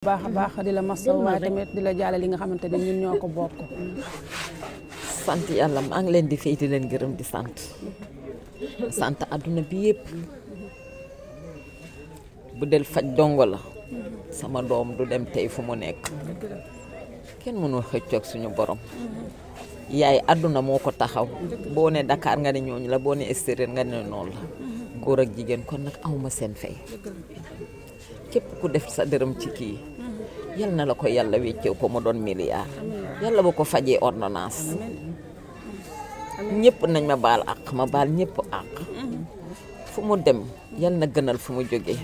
baax a baax di la masaw waaye tamit di la jaale li nga xamante ne ñun ñoo ko bokk. sant yàlla maa ngi leen di fay di leen gërëm di sant àdduna bi yëpp bu del faj dongo la sama doom du dem tey fu mu nekk kenn mënul xëccoog suñu borom yaay àdduna moo ko taxaw boo ne Dakar nga ne ñooñu la boo ne extérieur nga ne noonu la góor ak jigéen kon nag awma seen fay képp ku def sa dërëm ci kii yal na la ko yàlla wéccee ko mu doon milliard yàlla bu ko fajee ordonnance ñëpp nañ ma baal àq ma baal ñëpp àq fu mu dem yal na gënal fu mu jógee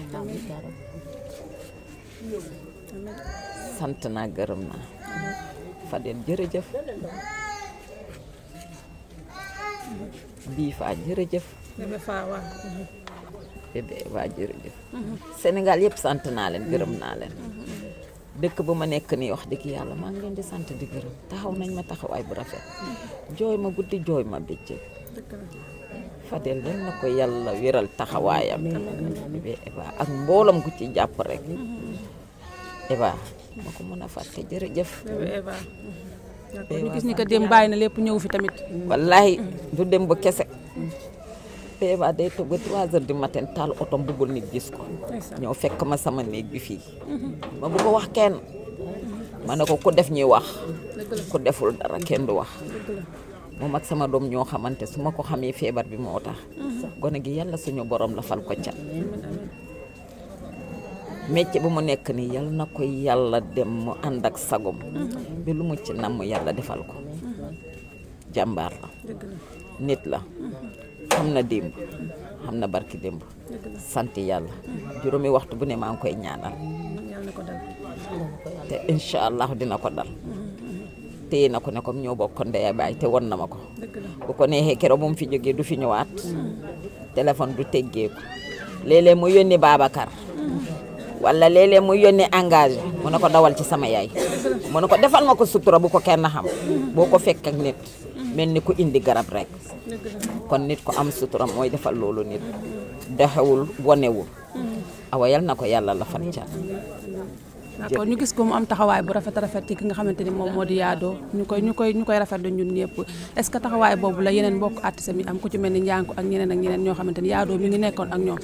sant naa gërëm naa Fadel jërëjëf bii faa jërëjëf bébé waa jërëjëf Sénégal yëpp sant naa leen gërëm naa leen dëkk bu ma nekk nii wax dëgg yàlla maa ngi leen di sant di gërëm taxaw nañ ma taxawaay bu rafet jooy ma guddi jooy ma bëccëg Fadel yal na ko yàlla wéral taxawaayam bébé Eva ak mboolam gu ci jàpp rek Eva ma ko mën a fàtte jërëjëf ñu gis ni que dem bàyyi na lépp ñëw fi tamit. wallahi du dem ba kese Eva day toog ba 3 heures du matin taal otom bëggul nit gis ko ñëw fekk ma sama néeg bi fii ma bu ko wax kenn ma ne ko ku def ñuy wax ku deful dara kenn du wax moom ak sama doom ñoo xamante su ma ko xamee feebar bi moo tax gone gi yàlla suñu borom la fal ko cat métier bu mu nekk nii yal na ko yàlla dem mu ànd ak sagom bi lu mu ci namm yàlla defal ko jàmbaar la nit la xam na démb xam na barki démb sant yàlla juróomi waxtu bu ne maa ngi koy ñaanal te incha allah dina ko dal téye na ko ne comme ñoo bokk ndey baay te won na ma ko bu ko neexee keroog bu mu fi jógee du fi ñëwaat téléphone du teggeeku léeg-léeg mu yónni Babacar wala léeg-léeg mu yónni engagé mu ne ko dawal ci sama yaay mu ne ko defal ma ko sutura bu ko kenn xam boo ko fekk ak nit mel ni ku indi garab rek kon nit ko am sutura mooy defal loolu nit doxewul wonewul awa yal na ko yàlla la fan ca d'accord ñu gis ko mu am taxawaay bu rafet ci ki nga xamante ni moom moo di Yado ñu koy rafetlu ñun ñëpp est-ce que taxawaay boobu la yeneen mbokk artiste mi am ku ci mel ni Ndiankou ak ñeneen ñoo xamante ni Yado mi ngi nekkoon ak ñoom.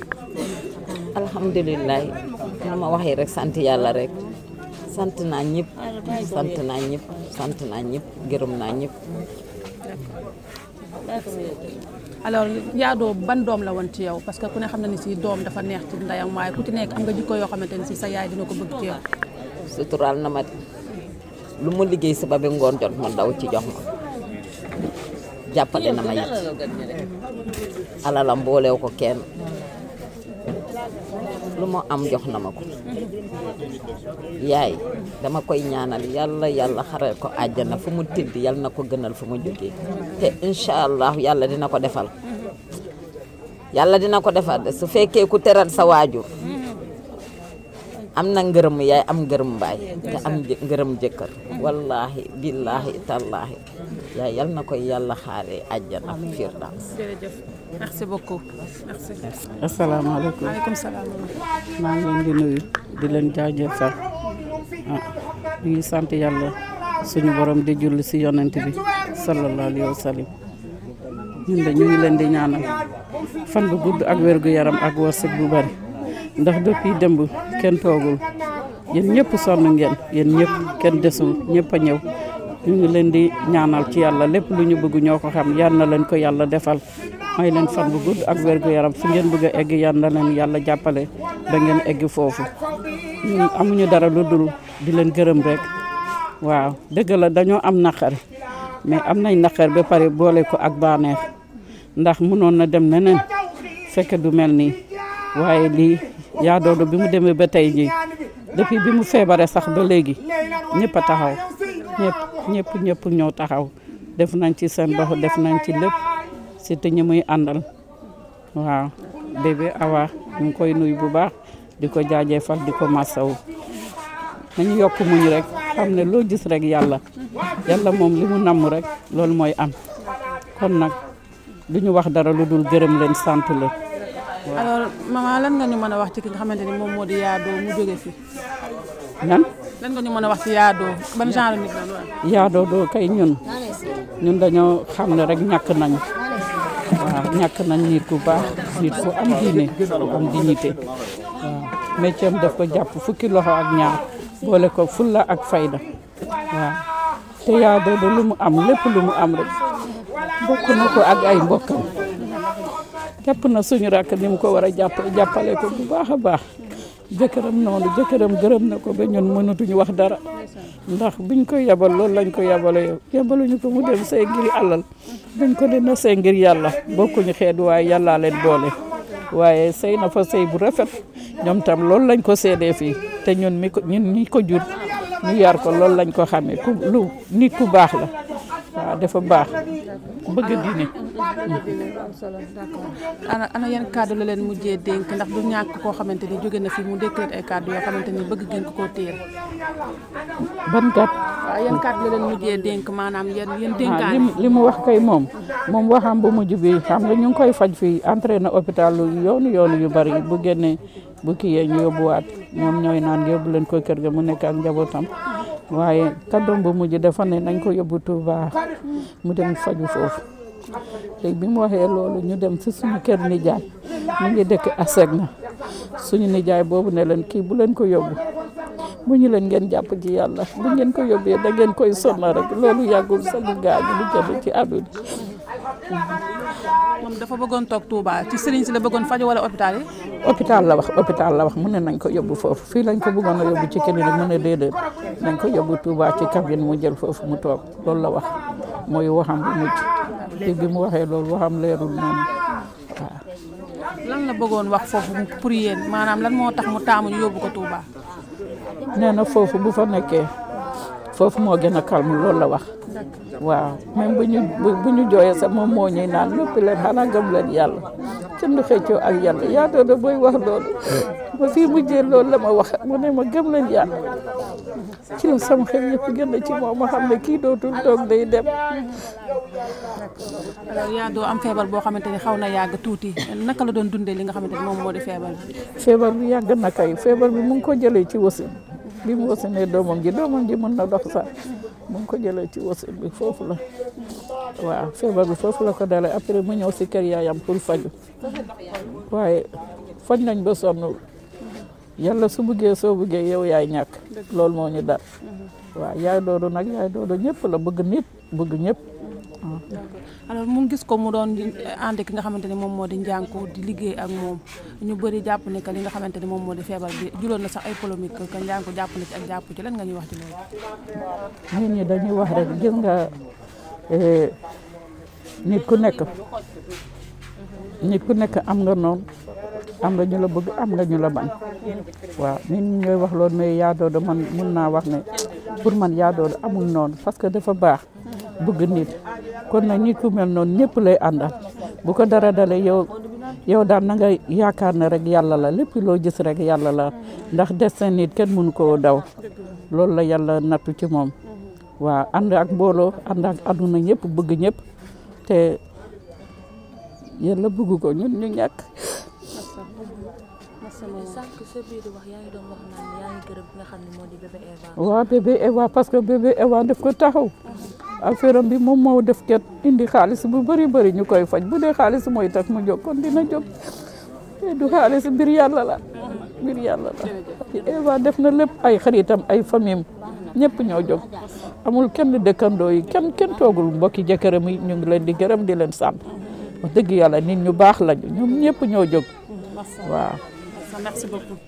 alhamdulilah na ma waxee rek sant yàlla rek sant naa ñëpp gërëm naa ñëpp. alors Yado ban doom la woon ci yow parce que ku ne xam na ni si doom dafa neex ci ndeyam waaye ku ci nekk am nga jikko yoo xamante ni si sa yaay dina ko bëgg ci yow. suturaal na ma lu mu liggéey suba bi ngoon jot ma daw ci jox ma jàppale na ma it alalam boolew ko kenn lu mu am jox na ma ko yaay dama koy ñaanal yàlla xaral ko àjjana fu mu tidd yàlla na ko gënal fu mu jógee te incha allah yàlla dina ko defal de su fekkee ku teral sa waajur am na ngërëm yaay am ngërëm baay te am ngërëm jëkkër wallahi billahi tallahi yaay yàlla na koy yàlla xaaree àjjana firdaws. jërëjëf merci beaucoup merci. asalaamaaleykum. maaleykum salaam. maa ngi leen di nuyu di leen jaajëfal ñu ngi sant yàlla suñu borom di julli si yonent bi sallallahu alayhi wa sallam ñun de ñu ngi leen di ñaanal fan bu gudd ak wér gu yaram ak wërsëg bu bari ndax depuis démb kenn toogul yéen ñëpp sonn ngeen yéen ñëpp kenn desul ñëpp a ñëw ñu ngi leen di ñaanal ci yàlla lépp lu ñu bëgg ñoo ko xam yal na leen ko yàlla defal may leen fan bu gudd ak wér gu yaram fu ngeen bëgg a egg yal na leen yàlla jàppale ba ngeen egg foofu ñun amuñu dara lu dul di leen gërëm rek waaw dëgg la dañoo am naqar mais am nañ naqar ba pare boole ko ak bànneex ndax mënoon na dem neneen fekk du mel nii waaye lii Yado bi mu demee ba tey jii depuis bi mu feebaree sax ba léegi ñëpp a taxaw ñëpp ñëw taxaw def nañ ci seen loxo def nañ ci lépp surtout ñi muy àndal waaw bébé Awa ñu ngi koy nuyu bu baax di ko jaajëfal di ko masawu nañu yokk muñ rek xam ne loo gis rek yàlla moom li mu namm rek loolu mooy am kon nag du ñu wax dara lu dul gërëm leen sant leen. alors maman lan nga ñu mën a wax ci ki nga xamante ni moom moo di Yado mu jóge fi. nan lan nga ñu mën a wax ci Yaado ban genre nit la lool. Yaado do kay ñun dañoo xam ne rek ñàkk nañ waaw ñàkk nañ nit ku baax nit ku am diine am dignité waaw métier am daf ko jàpp fukki loxo ak ñaar boole ko fulla ak fayda waaw te Yaado do lu mu am lépp lu mu am rek bokk na ko ak ay mbokkam jàpp na suñu rakk ni mu ko war a jàppale ko bu baax a baax jëkkëram noonu jëkkëram gërëm na ko ba ñun mënatuñu wax dara ndax biñ ko yabal loolu lañ ko yabale yabaluñu ko mu dem sey ngir alal dañ ko dina sey ngir yàlla bokkuñu xeet waaye yàllaa leen boole waaye sey na fa sey bu rafet ñoom tam loolu lañ ko seedee fii te ñun ñi ko jur ñu yar ko loolu lañ ko xamee nit ku baax la waaw dafa baax bëgg diine. ana yan kàddu la leen mujjee dénk ndax du ñàkk koo xamante ni jóge na fi mu décréter ay kàddu yoo xamante ni bëgg ngeen ko koo téye. ban kat. waaw yan kàddu la leen mujjee dénk maanaam yéen dénkaane. li mu wax kay moom waxam bu mujj bi xam nga ñu ngi koy faj fii entré na hôpital yoonu yu bari bu génnee bu kiyee ñu yóbbuwaat ñoom ñooy naan yóbbu leen ko kër ga mu nekk ak njabootam. waaye kàddoom bu mujj dafa ne nañ ko yóbbu Touba mu dem faju foofu léegi bi mu waxee loolu ñu dem si suñu kër nijaay mu ngi dëkk Asegna suñu nijaay boobu ne leen kii bu leen ko yóbbu bu ñu leen ngeen jàpp ci yàlla bu ngeen ko yóbbee da ngeen koy sonna rek loolu yàggul sagu gaañu lu jënd ci àdduna. moom dafa bëggoon toog Touba ci sëriñ si la bëggoon faju wala hôpital yi. hôpital la wax mu ne nañ ko yóbbu foofu fii lañ ko bëggoon a yóbbu ci clinique mu ne déedéet nañ ko yóbbu Touba ci cabine mu jël foofu mu toog loolu la wax mooy waxam bu mujj léegi bi mu waxee loolu waxam leerul noonu waaw. lan la bëggoon wax foofu pour yéen maanaam lan moo tax mu taamu ñu yóbbu ko Touba. nee na foofu bu fa nekkee foofu moo gën a calme loolu la wax. waaw même bu ñu jooyee sax moom moo ñuy naan lépp leen xanaa gëm leen yàlla kenn du xëccoo ak yàlla Yaado do booy wax loolu ba fii mujjee loolu la ma wax mu ne ma gëm leen yàlla ci la sama xel yëpp gën a ci moom ma xam ne kii dootul toog day dem. alors Yaado am feebar boo xamante ni xaw na yàgg tuuti naka la doon dundee li nga xamante ni moom moo di feebar bi. feebar bi yàgg na kay feebar bi mu ngi ko jëlee ci wasin bi mu wasinee doomam ji mën na dox sax mu ngi ko jëlee ci wasin bi foofu la waaw feebar bi foofu la ko dalee après mu ñëw si kër yaayam pour faju waaye faj nañ ba sonn yàlla su bëggee soo bëggee yow yaay ñàkk loolu moo ñu dar waaw Yaado do nag Yaado do ñëpp la bëgg ñëpp. alors mu gis ko mu doon ànd ki nga xamante ni moom moo di Njànku di liggéey ak moom ñu bëri jàpp ne que li nga xamante ni moom moo di feebar bi juloon na sax ay polémique que Njànku jàpp na ci ak jàpp ci lan nga ñuy wax ci loolu. nit ñi dañuy wax rek gis nga nit ku nekk am nga noonu am nga ñu la bëgg am nga ñu la bañ waaw nit ñi ñooy wax loolu mais Yaado do man mun naa wax ne pour man Yaado do amul noonu parce que dafa baax bëgg nit kon nag nit ku mel noonu ñëpp lay àndal bu ko dara dalee yow daal na nga yaakaar ne rek yàlla la lépp loo gis rek yàlla la ndax destin nit kenn mënu koo daw loolu la yàlla nattu ci moom waaw ànd ak mbooloo ànd ak àdduna ñëpp bëgg ñëpp te yàlla bëgg ko ñun ñu ñàkk. waaw bébé Eva parce que bébé Eva daf ko taxaw affaire am bi moom moo def ket indi xaalis bu bëri ñu koy faj bu dee xaalis mooy tax mu jóg kon dina jóg du xaalis mbir yàlla la Eva def na lépp ay xaritam ay famille ñëpp ñoo jóg amul kenn dëkkandoo yi kenn toogul mbokki jëkkëram yi ñu ngi leen di gërëm di leen sant wax dëgg yàlla nit ñu baax lañu ñoom ñëpp ñoo jóg waaw. merci beaucoup.